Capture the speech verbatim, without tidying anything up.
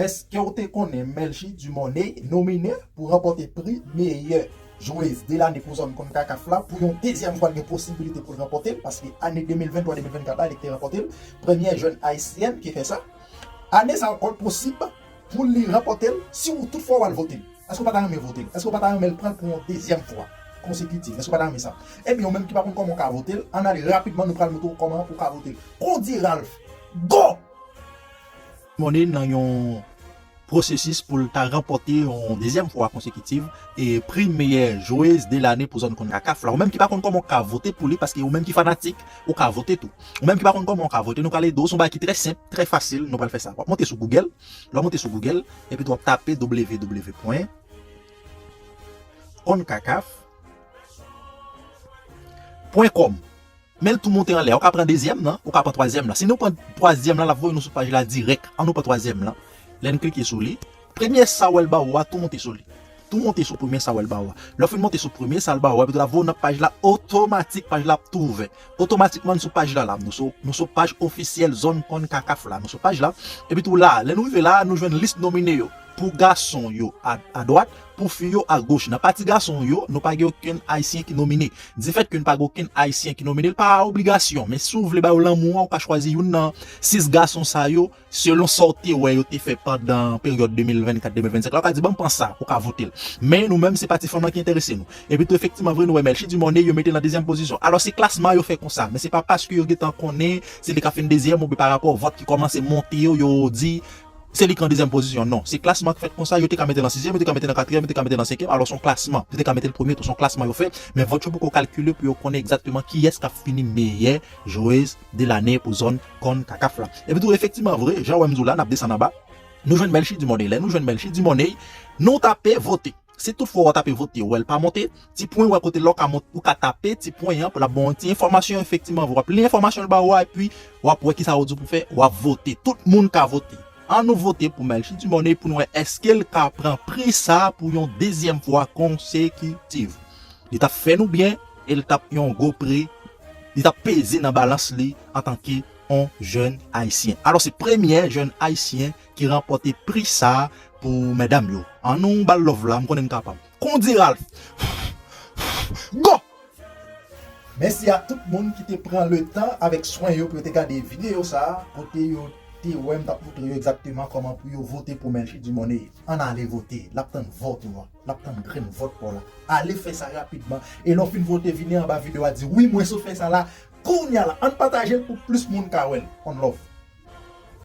Èske w te konnen Melchie Dumornay nomine pou ranpòte pri meyè jwez de lane pou zòn Concacaf la pou yon dezyèm fwa? L gen posibilite pou l ranpòte l, paske ane de mil venntwa de mil vennkat la, li te ranpòte l. Premyè jèn ayisyèn ki fè sa. Ane sa ankò, l posib pou li ranpòte l si w toutfwa w al vote l. Èske w pa ta renmen vote l? Èske w pa ta renmen l pran l pou yon dezyèm fwa konsekitiv? Èske w pa ta renmen sa? Ebyen, ou menm ki pa konn kòman w ka vote l, ann ale rapidman, nou pral montre w kòman ou ka vote l. Kondi Ralph, go! Dumornay nan yon pwosesis pou l ta ranpòte yon dezyèm fwa konsekitiv e pri meyè jwez de lane pou zòn Concacaf la. Ou menm ki pa konn kòman w ka vote pou li, paske ou menm ki fanatik, ou ka vote tou. Ou menm ki pa konn kòman w ka vote, nou pral ede w, se yon bagay ki trè senp, trè fasil, nou pral fè sa. W ap monte sou Google, lè w monte sou Google, epi tou w ap tape w w w pwen concacaf pwen com. Men l tou monte anlè. Ou ka pran dezyèm nan, ou ka pran twazyèm nan. Si nou pran twazyèm nan, l ap voye nou sou paj la dirèk. An nou pran twazyèm nan. Lè n klike sou li, premye sa w wè l ba ou a, tou monte sou li. Tou monte sou premye sa w wè l ba ou a. Lè w fin monte sou premye sa l ba ou a, epi tou l ap voye w nan paj la otomatik, paj la ap tou ouvè. Otomatikman, n sou paj la la. Nou sou, nou sou paj ofisyèl zòn Concacaf la. Nou sou paj la. Epi tou la, lè nou rive la, nou jwenn lis nomine yo. Pou gason yo a, adwat, pou fi yo agoch. Nan pati gason yo, nou pa gen okenn ayisyen ki nomine. Difèt ke n pa gen okenn ayisyen ki nomine, l pa obligasyon. Men si w vle ba yo lanmou an, ou ka chwazi youn nan sis gason sa yo, selon sa w te wè yo te fè pandan peryòd de mil vennkat, de mil vennsenk la. Ou ka di, "Ban m pran sa," ou ka vote l. Men nou menm, se pati fanm lan ki enterese nou. Epi tou, efektivman, vre, nou wè Melchie Dumornay, yo mete l nan dezyèm pozisyon. Alò, se klasman yo fè konsa. Men se pa paske yo gentan konnen se li k ap fin dezyèm oubyen pa rapò vòt ki kòmanse monte yo, yo di, se li ki an dezyèm pozisyon, non. Se klasman ki fèt konsa, yo te ka mete l an sizyèm, yo te ka mete l an katriyèm, yo te ka mete l an senkyèm, alò se yon klasman. Yo te ka mete l premye tou, se yon klasman yo fè, men vòt yo poko kalkile pou yo konnen egzakteman kiyès k ap fini meyè jwez de lane pou zòn Concacaf la. Epi tou, efektivman vre, jan w wè m di w la, n ap desann anba, nou jwenn Melchie Dumornay. Lè nou jwenn Melchie Dumornay, nou tape vote. Si toutfwa w tape vote, ou wè l pa monte, ti pwen, ou wè kote la w ka mont, ou ka tape ti pwen an, pou l ap ba w yon ti enfòmasyon, efektivman vre. W ap li enfòmasyon l ba ou a, epi w ap wè kisa yo di w pou fè, w ap vote. Tout moun ka vote. An nou vote pou Melchie Dumornay pou n wè èske l ka pran pri sa pou yon dezyèm fwa konsekitiv. Li t ap fè nou byen e l t ap yon gwo pri, li t ap peze nan balans li antanke yon jèn ayisyen. Alò, se premyè jèn ayisyen ki ranpòte pri sa pou medam yo. An nou ba l love la, m konnen n kapab. Kondi Ralph. Go! Mèsi a tout moun ki te pran letan avèk swen yo pou yo te gade videyo sa a, kote yo te wè m t ap montre yo egzakteman kòman pou yo vote pou Melchie Dumornay. Ann ale vote, l ap tann vòt ou a, l ap tann grenn vòt pa w la. Ale fè sa rapidman, e lè w fin vote, vini anba videyo a di, "Wi, mwen sot fè sa la," kounye a la. Ann pataje l pou plis moun ka wè l. One love.